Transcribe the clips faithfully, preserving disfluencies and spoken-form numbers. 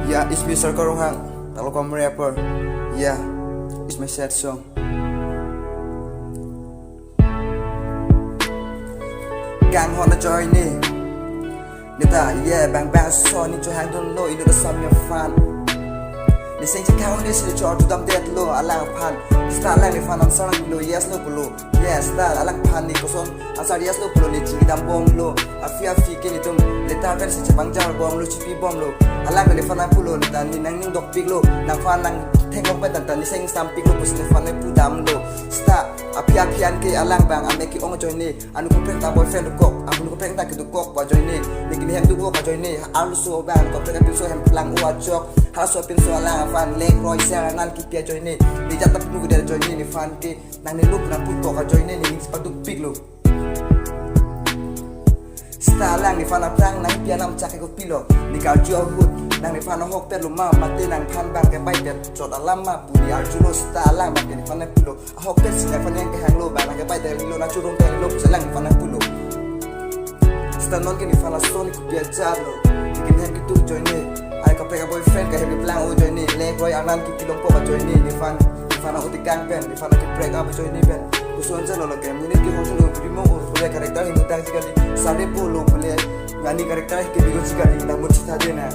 Yeah, it's me, Sarkar Ronghang, Talokom rapper. Yeah, it's my sad song. Kanghon ajoine. Neta, yeah, bang bang so ni cho hang dun lo, inu da sam ya fan. Ni sing chikang ni si cho tu dam det lo, alang aphan. Sita alang nephan answer lo, yes lo pulo. Yes, sita alang aphan ni koson answer yes lo pulo, ni chingdam bom lo. Aphi aphi ke netum letter pen si chepangjar bom lo, chipi bom lo. Alang nephan pulo, neta ni nangning dokpik lo. Nangphan nangtheklong pen tan tan ni sing sampik lo, pusi nephan pudam lo. Sita aphi aphi an ke alang bang ame ke-ong ajoine. Anu kaprek ta boyfriend dokok, anu kaprek ta kedokok ajoine. Ni kimi hem dokok ajoine. Arloso bang kaprek apinso hem plang o ajok. Halaso apinso alang aphan lek roi ser anan kipi ajoine. Ni jat ta punu kede ajoine, nephan ke nangne lup nangpukok ajoine, ni ning sipadukpik lo. Sita alang nephan aphrang nangpi anam chak ke kopilo. Ni karju ahut, nang nephan ahokpet lo ma, mate nangphan bang kepai pet chot alam ma pu ni arjulo. Sita alang bang ke nephan pulo. Ahokpet si nephan yang kehang lo, bang nang kepai det lo, nang churong det lo, pusi alang nephan pulo. Sita non ke nephan laso ni kopi ajat lo. Ni kimi hem ketuk ajoine. Ai kaprek a boyfriend ke hem plang o ajoine. Lek roi anan kipi longpo ajoine. Nephan, nephan utikang pen, nephan ke break up ajoine pen. Koson jalo lake, mini ke hotel lo, primo o, pule character hingutang jikali. Sare po lo, pule ngani character ke bigo jikali, namun sita dena.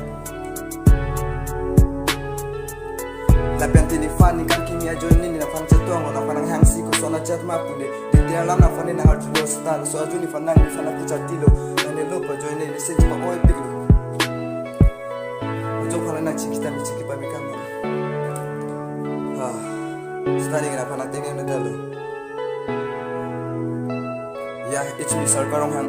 Lapen te nephan ni kan kimi ajoine, ni nephan chetong lo, nephan nanghangsi koson ajat ma pu ne. Di dia lam nephan ni nang arjulo sita, laso arju nephan nang, nephan nang puchati lo, nangne lup ajoine, ni sing pa oi pik lo. Ojo phan nang chingki ta mi chingki pa mi kan. Ha. Sita ni nephan nang teng nang dalo. Ya, it's me, Sarkar Ronghang.